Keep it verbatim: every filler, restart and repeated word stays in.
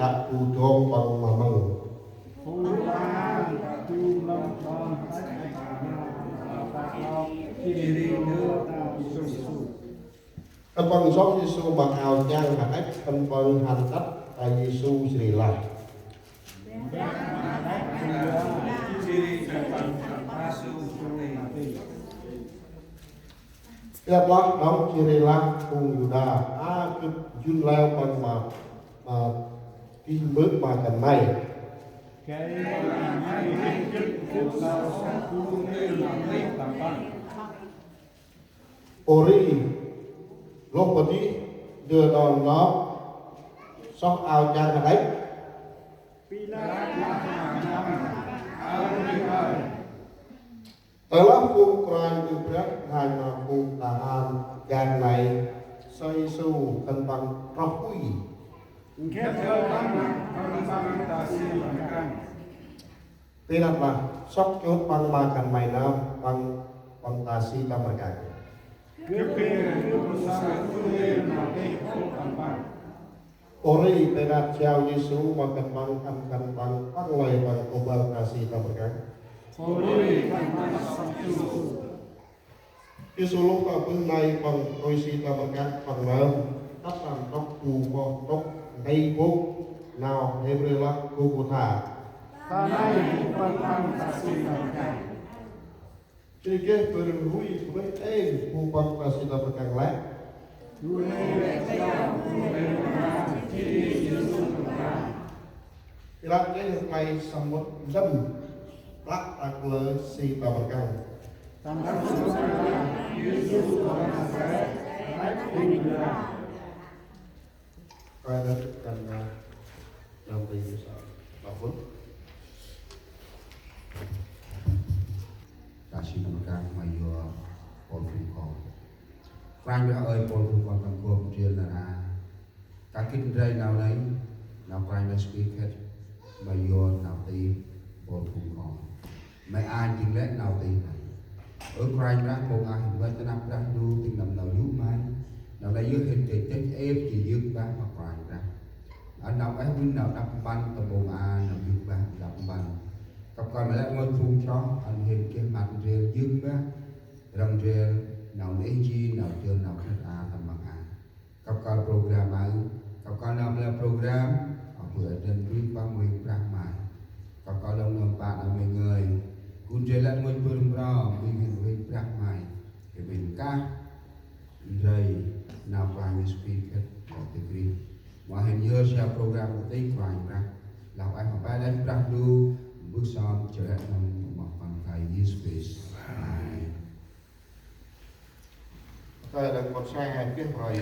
đă bu dŏng păng ma măng. Khân păng nsŏk Yêsu ma ao chang hađăch, khân păng hăn tât ta Yêsu jêh ri lah. Ƀiălah đŏng jêh ri lah phung Yuđa: A, gâp njŭn leo păng ma, ma geh mbơ̆ ma khân may. Pô ri, lôh padih ndơ đon nơm soh ao chang hađăch. Tơ lah phung kôranh ƀư brah hanh ma phung tahan gang nây, say su khân păng troh hui. Tơ lah soh chôt păng ma khân may nơm, păng, păng ta si tâm rkăng. Pô ri, tơ lah jao Yêsu ma khân păng, ăn khân păng păng lơi păng kôbăl ta si tâm rkăng. Yêsu lôh ta bơh nây păng tui si tâm rkăng păng nơm, tât tăn tŏk bu moh tŏk nây bôk nau Hêbrơ lah Gôlgôtha. Ta nây bu păng păng ta si tâm rkăng. Jêh ri geh bơh ri hui bơh êng bu păng ta si tâm rkăng lĕ. Pilat geh may sămƀŭt ndăm, plăk ta kalơ si tâm rkăng. Kơi nơh khân păng nơm tih sa. Bác Phước. Ta si tâm rkăng ma yor Pôl Phung Kon. Kôranh Brah ơi, Pôl Phung Kon tâm gôm ndrel nar aơ. Kah gĭt ndrel nau nây, nau Kôranh Brah spi khĭt ma yor nau tih Pôl Phung Kon. May a jêng lĕ nau tih nây. Ơ Kôranh Brah, mông a hên văch ta năp Brah Ndu, tĭng nâm nau yô̆ may. Nau nây yơh hên dơi dăch êp jêh yơk bah ma Kôranh Brah. Ăn nau ueh ƀĭn nau đăp mpăn ta mông a, nau yôk bah đăp mpăn. Kăp kơl ma lĕ rngôch phung chroh, ăn hên geh măt ndrel yơk bah. Răng ndrel nau neh ji, nau jơ, nau khĭt a, tâm măng a. Kăp kơl program aơ, kăp kơl nau mlĕ program, a bơh a dăn bri păng mui Brah May. Kăp kơl lŏng nơm pă nau mui ngơi, gŭ ndrel lăt ngôch bơr mro, mui ngăn mui Brah May. Kơ bĭn kah, ndrel nau Brah Yêsu Krist, kơ tih Krist. Ma hên yơr sa program kơ tih Brah Brah. Lah ai ma ba đăch Brah Ndu, mbơh sơm, chơ lĕ nơm ma Kon Kay Yêsu Krist. Amen. Kơi đang kon sa hai biết rồi.